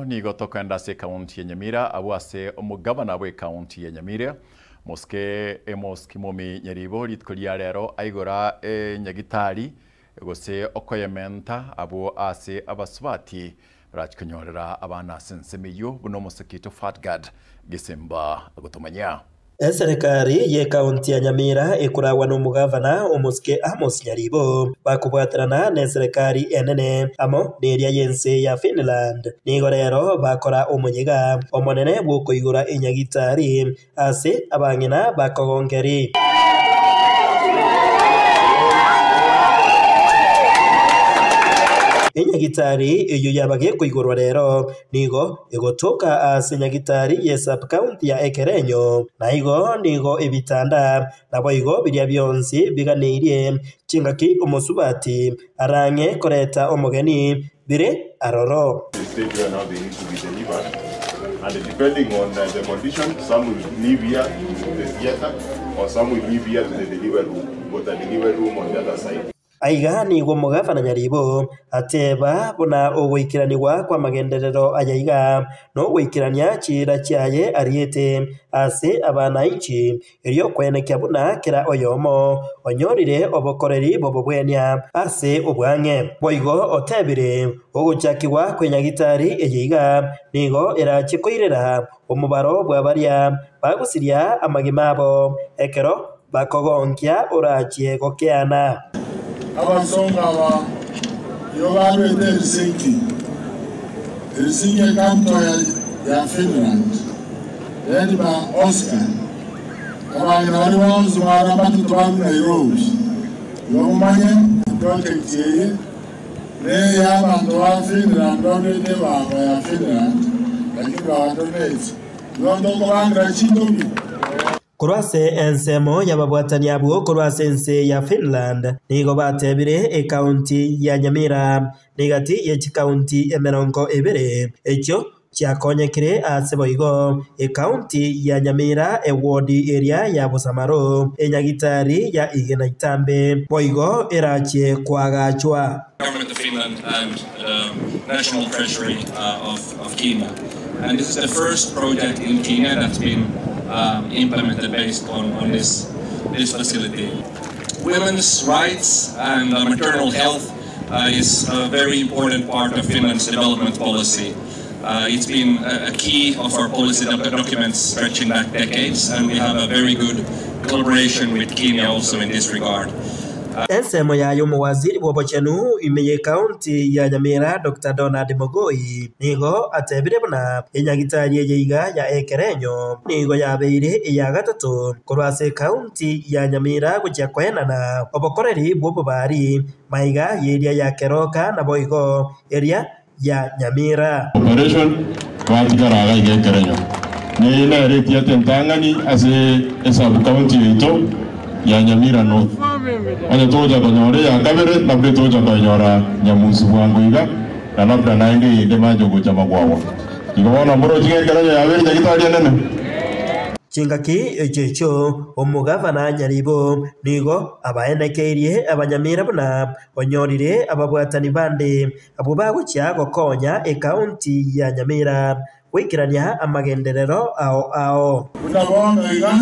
nigo tokoenda ase ekaunti ya Nyamira abwo ase omogabana bw'ekaunti ya Nyamira Mosike Amos Kimomi Nyaribo rituko ria rero aigora enyagitari gose okoyementa abwo ase abasubati barachie konyorera abana ase ensemo eyio buna omosike oito Fatgad Gesemba agotomanyia. Eserekari y'ekaunti ya Nyamira ekoragwa nomogavana omosike Amos Nyaribo bakobwaterana neserekari enene amo neria y'ense ya Finland nigo rero bakora omoyega omonene bw'okoigora enyagitari ase abang'ina bakogongeri. Enyagitari eyio yaba gekoigorwa rero Nigo egotoka ase nyagitari ye sub-county ya Ekerenyo, na igo nigo ebitanda naboigo biria bionsi biganeirie chingaki omosubati arang'e koreta omogeni bire aroro. The stage where now they need to be delivered and depending on the condition some will leave here to the theatre or some will leave here to the delivery room, we've got a delivery room on the other side. Aiga nigo omogafana Nyaribo ateba buna ogoikeranigwa kw'amagenderero aya iga nogoikerania chiira chiaye ariete ase abananchi, erio kwenekia buna kera oyomo onyorire obokoreri bw'obobwenia ase obwang'e. Boigo otebire, ogochakigwa kw'enyagitari eye iga nigo erache koirera omobaro bwa baria bagosiria amagima abo ekero Bakogonkia orachie gokeana. Abasongo aba nigo barwete Helsinki, Helsinki ecapital ya Finland, led by Oscar. Abang'ina baria bonsi baramatete barue Nairobi, igo momanye eproject eye neya abanto ba Finland barwete ebango ya Finland, lakini bagadonate. Igo tokobangera chintobi. Korwa ase ensemo y'ababwatani abwo korwa ase ense ya Finland nigo batebire ekaunti ya Nyamira negati ye chikaunti emerongo ebere echio chiakonyekire ase boigo ekaunti ya Nyamira ewodi eria ya Bosamaro enyagitari ya Igena Itambe boigo erachie koagachwa. Government of Finland and the National Treasury of of Kenya. And this is the first project in Kenya that's been um, implemented based on, on this, this facility. Women's rights and uh, maternal health uh, is a very important part of Finland's development policy. Uh, it's been a, a key of our policy documents stretching back decades, and we have a very good collaboration with Kenya also in this regard. Ensemo yaye omowaziri bw'obochenu ime y'Ekaunti ya Nyamira Doctor Donald Mogoi nigo atebire buna enyagitari eye iga ya Ekerenyo nigo yabeire eya gatato korwa ase ekaunti ya Nyamira gochia koenana obokoreri bw'obobari maiga y'eria ya Keroka naboigo eria ya Nyamira. Operation batigara iga iga ekerenyo. Neye nere etiate entang'ani ase esub county yaito ya Nyamira North. Onye togocha konyora eya kabere labda togocha koenyora Nyamusi bwango iga na labda naende eyende manche gocha Magwagwa. Igo bono moroche ng'a ekerenyo yabeire nyagitari enene. Chingaki echio echio omogavana Nyaribo nigo abaenekeirie abanyamira buna onyorire ababwatani bande Abwo bagochia gokonya ekaunti ya Nyamira goikerania amagenderero ao ao. Buna bono iga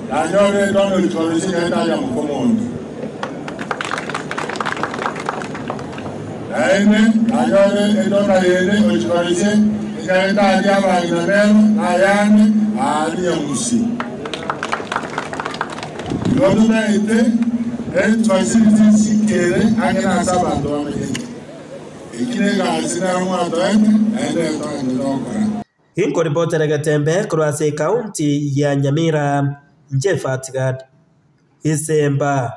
nanyorire Donald Kolisi nyaete aria mokomonto. Naende nanyore edona yende ochikorisia enyaete aria abang'ina nero nayande aaria Musi. Igo totaete health facilities chikere ang'e nase abanto bamenyete. Eki negasi nero mwatoete, naende ero togenderete gokora. Inkoripotera egetembe korwa ase ekaunti ya Nyamira, inche Fatgad Isemba.